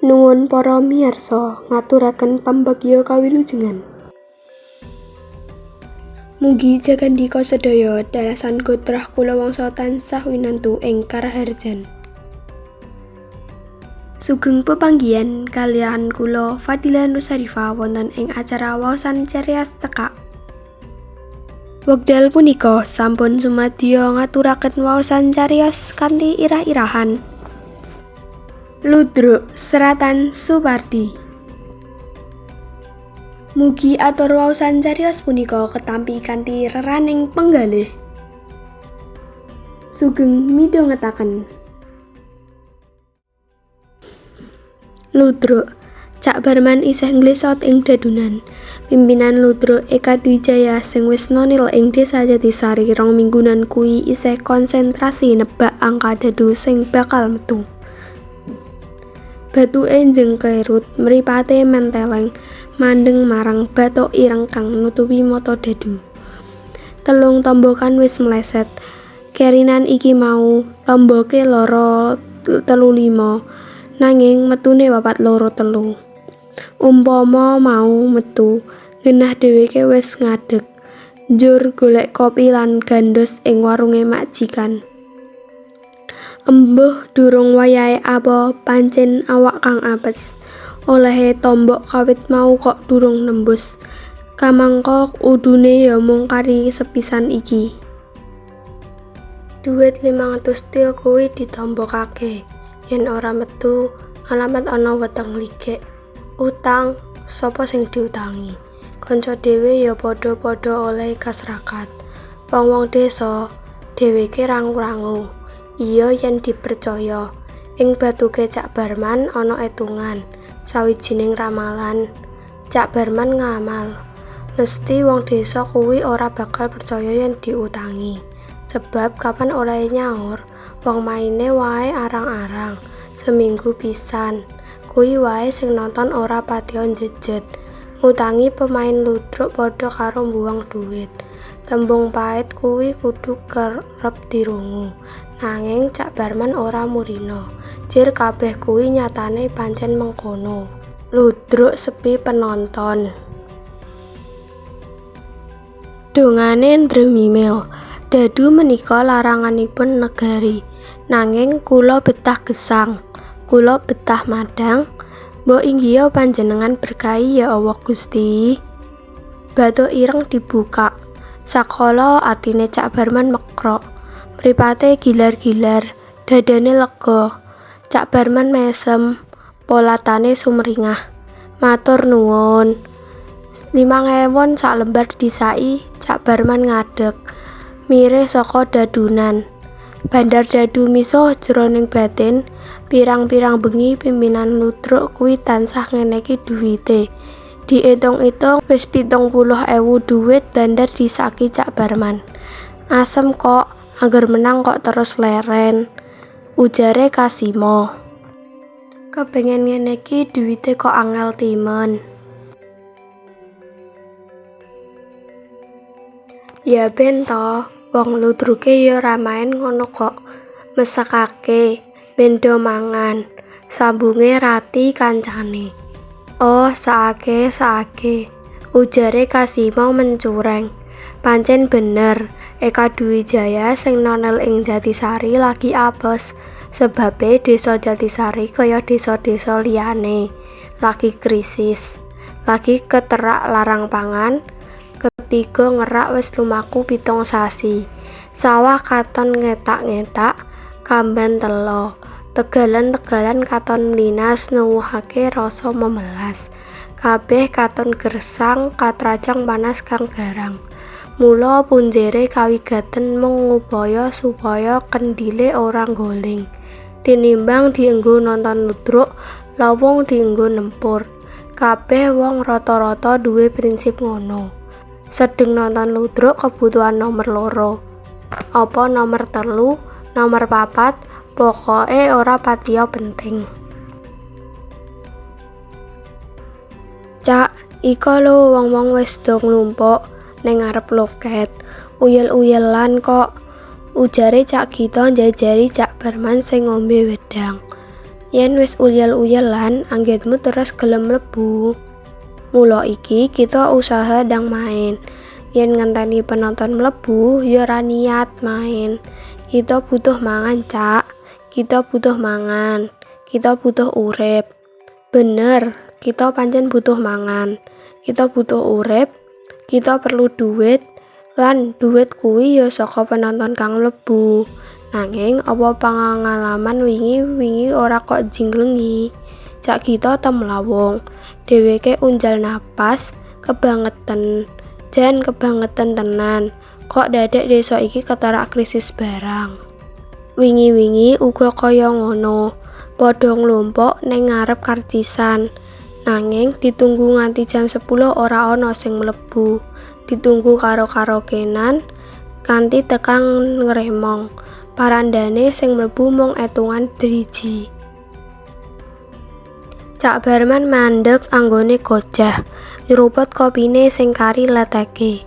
Nuwun para miyarsa ngaturaken pambagya kawilujengan. Mugi jagandika sedaya dalasan gotrah kulawangsa tansah winantu ing karaharjan. Sugeng pepanggihan kaliyan kula Fadila Nusyarifa wonten ing acara waosan cariyos cekak. Wekdal punika sampun sumadyo ngaturaken waosan cariyos kanthi irah-irahan. Ludruk Seratan Supardi. Mugi atur waosan cariyos punika ketampi kanthi reraning penggalih. Sugeng midhangetaken. Ludruk Cak Barman isih nglesot ing dadunan. Pimpinan Ludruk Eka Dwijaya sing wis nonil ing Desa Jatisari rong minggunan kuwi isih konsentrasi nebak angka dadu sing bakal metu. Bathuke njengkerut, mripate menteleng, mandheng marang bathuk ireng kang nutupi mata dadu. Telung tombokan wis mleset. Kerinan iki mau tomboke 2 3 5, nanging metune 4 2 3. Umpama mau metu, genah dheweke wis ngadeg, njur golek kopi lan gandos ing warunge majikan. Embuh durung wayahe apa pancen awak kang apes. Olehe tombok kawit mau kok durung nembus. Kamangka udune ya mung kari sepisan iki. Dhuwit 500 til kuwi ditombokake. Yen ora metu, alamat ana weteng ligek. Utang, sapa sing diutangi? Kanca dhewe ya padha-padha olehe kasrakat. Wong-wong desa dheweke rangu-rangu. Iya yen dipercaya. Ing bathuke Cak Barman ana etungan, sawijining ramalan. Cak Barman ngamal, mesti wong desa kuwi ora bakal percaya yen diutangi. Sebab kapan olehe nyaur, wong maine wae arang-arang, seminggu pisan. Kuwi wae sing nonton ora patiya njejet. Ngutangi pemain ludruk padha karo mbuwang dhuwit. Tembung pait kuwi kudu kerep dirungu. Nanging Cak Barman ora murina. Jir kabeh kuwi nyatane pancen mengkono. Ludruk sepi penonton. Dongane ndremimil. Dadu menika laranganipun negari. Nanging kula betah gesang. Kula betah madhang. Mbok inggiha panjenengan berkahi ya Allah Gusti. Bathuk ireng dibuka. Sakala atine Cak Barman mekrok. Mripate gilar-gilar, dadane lega. Cak Barman mesem, polatane sumringah. Matur nuwun. 5.000 sak lembar disaki, Cak Barman ngadeg, mirih saka dadunan. Bandar dadu misuh jroning batin, pirang-pirang bengi pimpinan ludruk kuwi tansah ngeneki dhuwite. Diitung-itung wis 70.000 dhuwit bandar disaki Cak Barman. Asem kok, angger menang kok terus leren, ujare Kasimo. Kepengen ngene iki dhuwite kok angel timen. Ya ben to, wong ludruke ya ora main ngono kok. Mesekake, ben do mangan, sambunge Rati kancane. Oh, saake, saake, ujare Kasimo mencureng. Pancen bener, Eka Dwijaya sing nonel ing Jatisari lagi apes, sebabe desa Jatisari kaya desa-desa liyane, lagi krisis, lagi keterak larang pangan, ketiga ngerak wis lumaku 7 sasi. Sawah katon ngetak-ngetak, kamban tela, tegalan-tegalan katon mlinas nuwuhake rasa memelas. Kabeh katon gersang katrajang panas kang garang. Mula punjere kawigaten mung ngupaya supaya kendhile ora nggoling. Tinimbang dienggo nonton ludruk, lawung dienggo nempur. Kabeh wong rata-rata duwe prinsip ngono. Sedeng nonton ludruk kebutuhan nomer 2, apa nomer 3, nomer 4, pokoke ora patiya penting. Cak, iko lho wong-wong wis do nglumpuk ning ngarep loket, uyel-uyelan kok, ujare Cak Gito njajari Cak Barman sing ngombe wedang. Yen wis uyel-uyelan anggitmu terus gelem mlebu. Mula iki kita usaha ndang main. Yen ngenteni penonton mlebu ya ora niat main. Kita butuh mangan, Cak. Kita butuh mangan. Kita butuh urip. Bener, kita pancen butuh mangan. Kita butuh urip. Kita perlu duit. Lan duit kuwi ya saka penonton kang mlebu. Nanging apa pangalaman wingi-wingi ora kok jinglengi. Cak Gito temlawung. Dheweke unjal napas kebangeten. Jan kebangeten tenan. Kok dadak desa iki keterak krisis barang. Wingi-wingi uga kaya ngono. Padha nglumpuk ning ngarep karcisan. Nanging ditunggu nganti jam 10 ora ana sing mlebu. Ditunggu karo karaokenan kanthi tekan ngremong. Parandane sing mlebu mung etungan driji. Cak Barman mandeg anggone gojah, nyruput kopine sing kari leteke.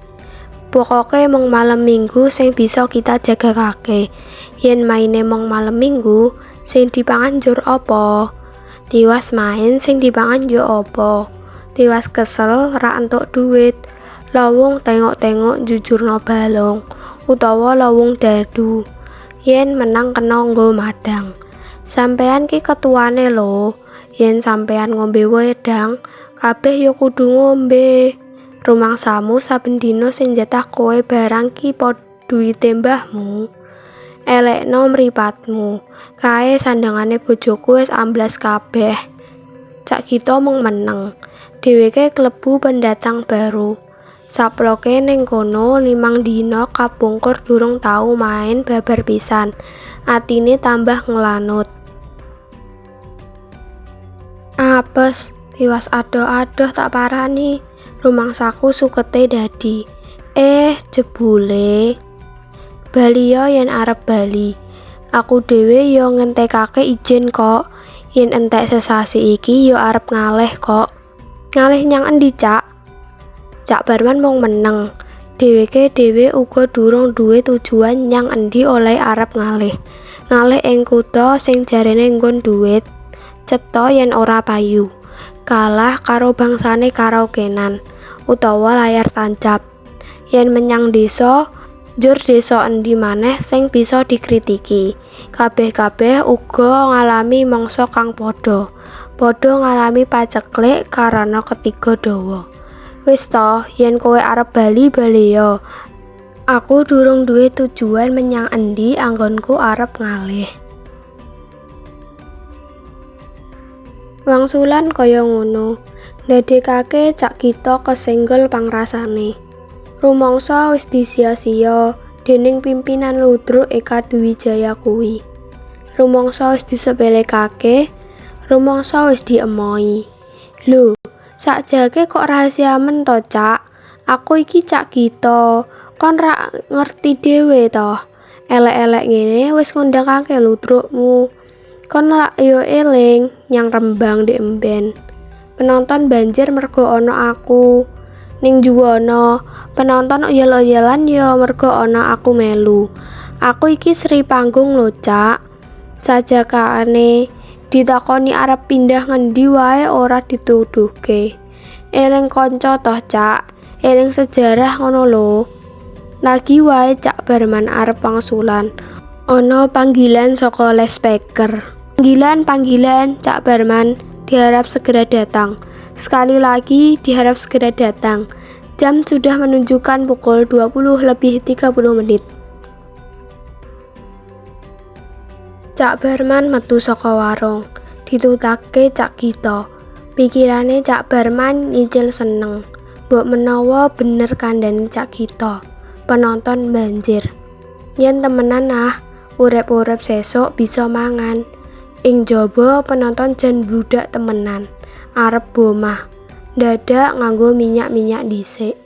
Pokoke mung malem Minggu sing bisa kita jagakake. Yen maine mung malem Minggu, sing dipangan njur apa? Tiwas main sing dipangan yo apa? Tiwas kesel ra entuk duit. Lawung tengok-tengok jujurno balung utawa lawung dadu. Yen menang kena nggo madang. Sampean ki ketuane lho. Yen sampean ngombe wedang, kabeh yo kudu ngombe. Rumangsamu saben dina sing jatah kowe barang ki po duwite mbahmu. Elekno mripatmu. Kae sandangane bojoku wis amblas kabeh. Cak Gito mung meneng. Dheweke klebu pendatang baru. Saploke ning kono 5 dina kapungkur durung tau main babar pisan. Atine tambah nglanut. Apes, tiwas adoh-adoh tak parani. Rumangsaku sukete dadi. Jebule. Bali ya yen arep bali. Aku dhewe ya ngentekake ijin kok. Yen entek sesasi iki ya arep ngalih kok. Ngalih nyang endi, Cak? Cak Barman mung meneng. Dheweke dhewe uga durung duwe tujuan nyang endi oleh arep ngalih. Ngalih ing kutha sing jarene nggon duit. Cetha yen ora payu. Kalah karo bangsane karaokenan utawa layar tancap. Yen menyang desa, njur desa endi maneh sing bisa dikritiki. Kabeh-kabeh uga ngalami mangsa kang padha. Padha ngalami paceklik karana ketiga dawa. Wis to, yen kowe arep bali bali ya. Aku durung duwe tujuan menyang endi anggonku arep ngalih. Wangsulan kaya ngono, ndadekake Cak Gito kesenggol pangrasane. Rumangsa wis disia-sia dening pimpinan ludruk Eka Dwi Jaya kuwi. Rumangsa wis disepelekake, rumangsa wis diemoi. Lho, sakjake kok rahasia men to, Cak? Aku iki Cak Gito, kon rak ngerti dhewe to. Elek-elek ngene wis ngundangake ludrukmu. Kon lak yo eling nyang Rembang dek emben. Penonton banjir mergo ana aku. Ning Juwana, penonton uyel-uyelan yo mergo ana aku melu. Aku iki Sri Panggung lho, Cak. Sajakane ditakoni arep pindah ngendi wae ora dituduhke. Eling kanca toh, Cak. Eling sejarah ngono lho. Lagi wae Cak Barman arep wangsulan. Ana panggilan saka lespeker. Panggilan, panggilan, Cak Barman diharap segera datang. Sekali lagi diharap segera datang. Jam sudah menunjukkan pukul 20:30. Cak Barman metu saka warung, ditutake Cak Gito. Pikirane Cak Barman nyicil seneng. Mbok menawa bener kandhane Cak Gito. Penonton banjir. Yen temenan ah, urip-urip sesuk bisa mangan. Ing jaba penonton jan bludak temenan. Arep bomah. Dadak nganggo minyak-minyak dhisik.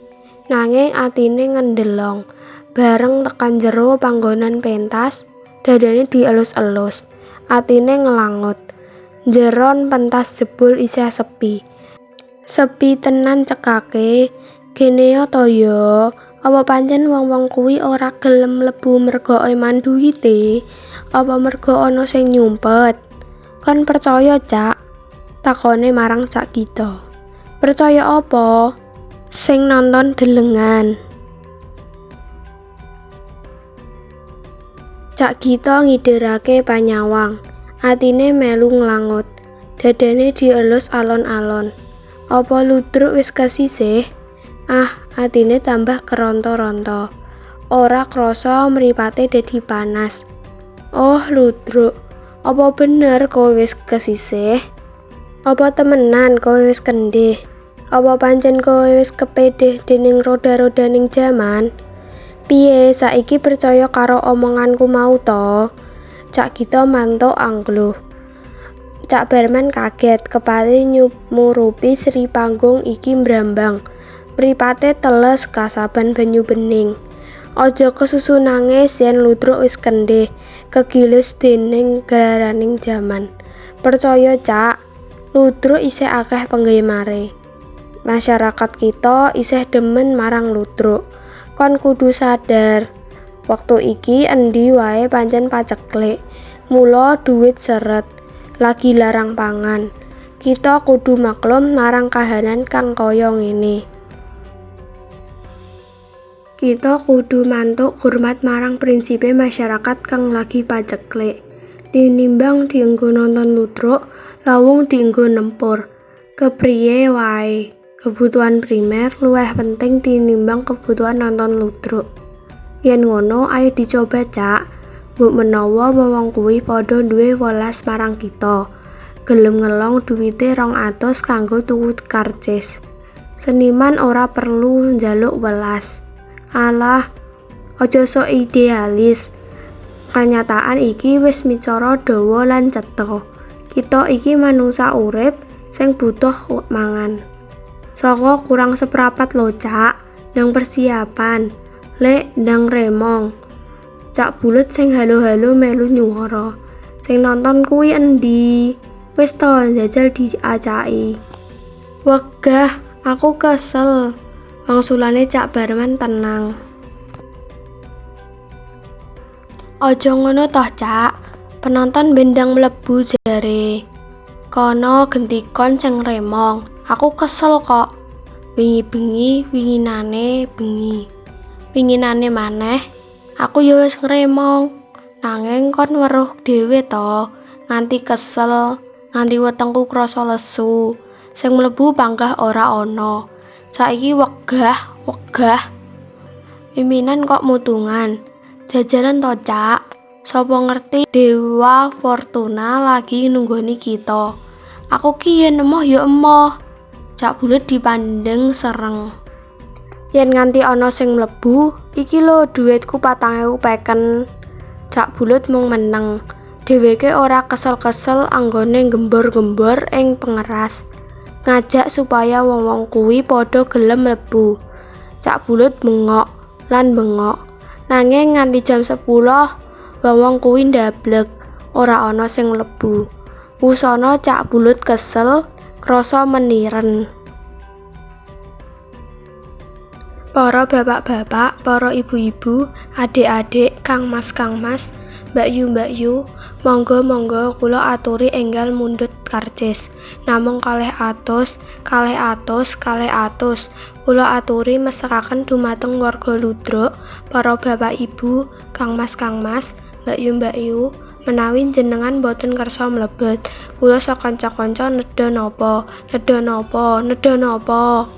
Nanging atine ngendelong. Bareng tekan jero panggonan pentas, dadane dielus-elus. Atine ngelangut. Jeron pentas jebul isih sepi. Sepi tenan cekake. Geneo to ya, apa pancen wong-wong kuwi ora gelem mlebu mergo eman duwite? Apa mergo ana sing nyumpet? Kon percaya, Cak? Takone marang Cak Gito. Percaya apa? Sing nonton delengan. Cak Gito ngidherake panyawang. Atine melu nglangut. Dadane dielus alon-alon. Apa ludruk wis kesisih? Ah, atine tambah keronto-ronto. Ora krasa mripate dadi panas. Oh, ludruk, apa bener kowe wis kesisih? Apa temenan kowe wis kendih? Apa pancen kowe wis kepedheh dening roda-rodaning jaman? Piye saiki percaya karo omonganku mau to? Cak Gito mantuk angluh. Cak Barman kaget kepali nyumurupi Sri Panggung iki mbrambang. Mripate teles kasaban banyu bening. Aja kesusu nangis yen ludruk wis kendih, kegiles dening gelaraning jaman. Percaya, Cak, ludruk isih akeh penggemare. Masyarakat kita isih demen marang ludruk. Kon kudu sadar, wektu iki endi wae pancen paceklik. Mula duit seret, lagi larang pangan. Kita kudu maklum marang kahanan kang kaya ngene. Kita kudu mantuk hormat marang prinsipe masyarakat kang lagi paceklik. Tinimbang dienggo nonton ludruk, lawung dienggo nempur. Kepriye wae, kebutuhan primer luwih penting tinimbang kebutuhan nonton ludruk. Yen ngono ayo dicoba, Cak. Mbok menawa wong-wong kuwi padha duwe welas marang kita. Gelem ngelong duwite 200 kanggo tuku karcis. Seniman ora perlu njaluk welas. Alah, aja sok idealis. Kanyataan iki wis micara dawa lan cetha. Kita iki manungsa urip sing butuh mangan. 8 kurang seprapat lho, Cak. Ndang persiapan. Lek ndang remong. Cak Bulet sing halo-halo melu nyuwara. Sing nonton kuwi endi? Wis to njajal diacaki. Wegah, aku kesel. Wangsulane Cak Barman tenang. Aja ngono toh, Cak. Penonton bendang mlebu jare. Kono genti kon sing remong. Aku kesel kok. Wingi bengi, winginane bengi. Winginane maneh, aku ya wis ngremong. Nanging kon weruh dhewe to, nganti kesel, nganti wetengku krasa lesu. Sing mlebu panggah ora ana. Saiki wegah, wegah. Pimpinan kok mutungan. Jajalan to, Cak. Sapa ngerti Dewa Fortuna lagi nunggoni kita. Aku ki yen emoh ya emoh. Cak Bulet dipandeng sereng. Yen nganti ana sing mlebu, iki lho dhuwitku 4.000 peken. Cak Bulet mung meneng. Dheweke ora kesel-kesel anggone gembor-gembor ing pengeras. Ngajak supaya wong-wong kuwi padha gelem mlebu. Cak Bulet bengok lan bengok. Nanging nganti jam 10 wong-wong kuwi ndablek, ora ana sing mlebu. Wusana Cak Bulet kesel, krasa meniren. Para bapak-bapak, para ibu-ibu, adik-adik, kang mas-kang mas, mbakyu-mbakyu, monggo-monggo kula aturi enggal mundhut karcis. Namung 200, 200, 200. Kula aturi mesakaken dumateng warga ludruk, para bapak ibu, kang mas-kang mas, mbakyu-mbakyu, menawi jenengan boten kersa mlebet, kula sakanca-kanca nedha napa, nedha napa, nedha napa.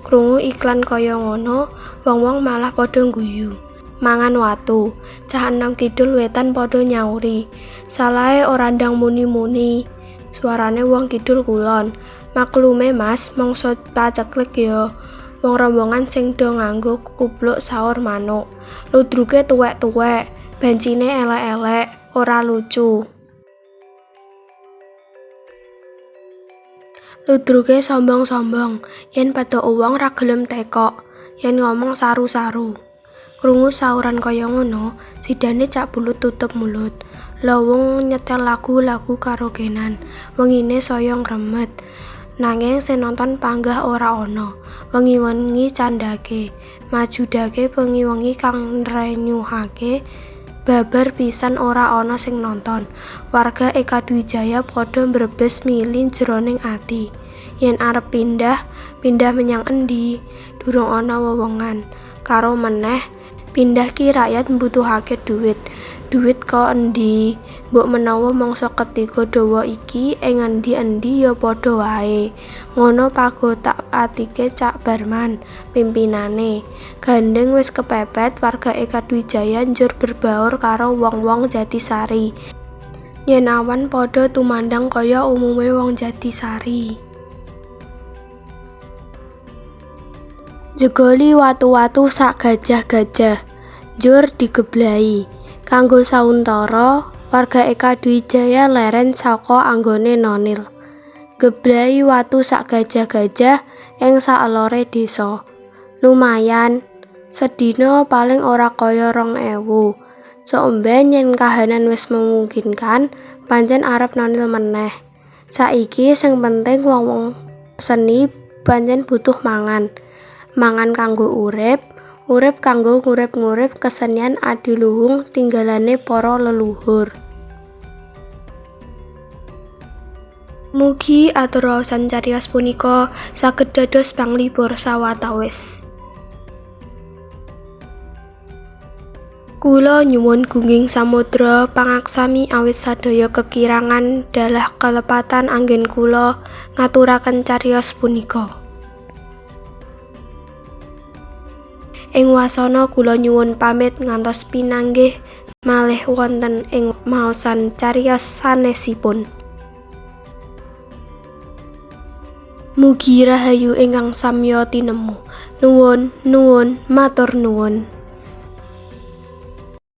Krungu iklan kaya ngono, wong-wong malah padha ngguyu. Mangan watu, cah enom kidul wetan padha nyauri. Salahe ora ndang muni-muni. Suarane wong kidul kulon. Maklume Mas, mangsa paceklik ya. Wong rombongan sing do nganggo kupluk saur manuk. Ludruke tuwek-tuwek, bancine elek-elek, ora lucu. Ludruke sombong-sombong, yen padha wong ra gelem tekok, yen ngomong saru-saru. Krungu sauran kaya ngono, sidane Cak Bulet tutup mulut. Lawung nyetel lagu-lagu karaokenan, wengine saya ngremet. Nanging sing nonton panggah ora ana. Wengi-wengi candhake, majudake wengi-wengi kang nrenyuhake Babar pisan ora ana sing nonton. Warga Ekadwijaya padha mbrebes mili jroning ati. Yen arep pindah, pindah menyang endi? Durung ana wewengan. Karo meneh, pindah ki rakyat mbutuhake duit. Duit ko endi? Mbok menawa mangsa ketiga dawa iki ing endi-endi ya padha wae. Ngono pagotak atike Cak Barman, pimpinane. Gandheng wis kepepet, warga Ekadwijaya njur berbaur karo wong-wong Jatisari. Yen awan padha tumandang kaya umume wong Jatisari. Njegoli watu-watu sak gajah-gajah, njur digeblahi. Kanggo sauntara, warga Ekadwijaya leren saka anggone nonil. Ngeblahi watu sak gajah-gajah ing saelore desa. Lumayan, sedina paling ora kaya 2000. Sok mben yen kahanan wis memungkinkan, pancen arep nonil meneh. Saiki sing penting wong-wong seni pancen butuh mangan. Mangan kanggo urip, urip kanggo ngurip-ngurip kesenian adiluhung tinggalane para leluhur. Mugi atur waosan cariyos punika saged dados panglipur sawetawis. Kula nyuwun gunging samudra pangaksami awit sadaya kekirangan dalah kelepatan anggen kula ngaturaken cariyos punika. Ing wasana kula nyuwun pamit ngantos pinanggih malih wonten ing maosan cariyos sanesipun. Mugi rahayu ingkang samya tinemu. Nuwun, nuwun, matur nuwun.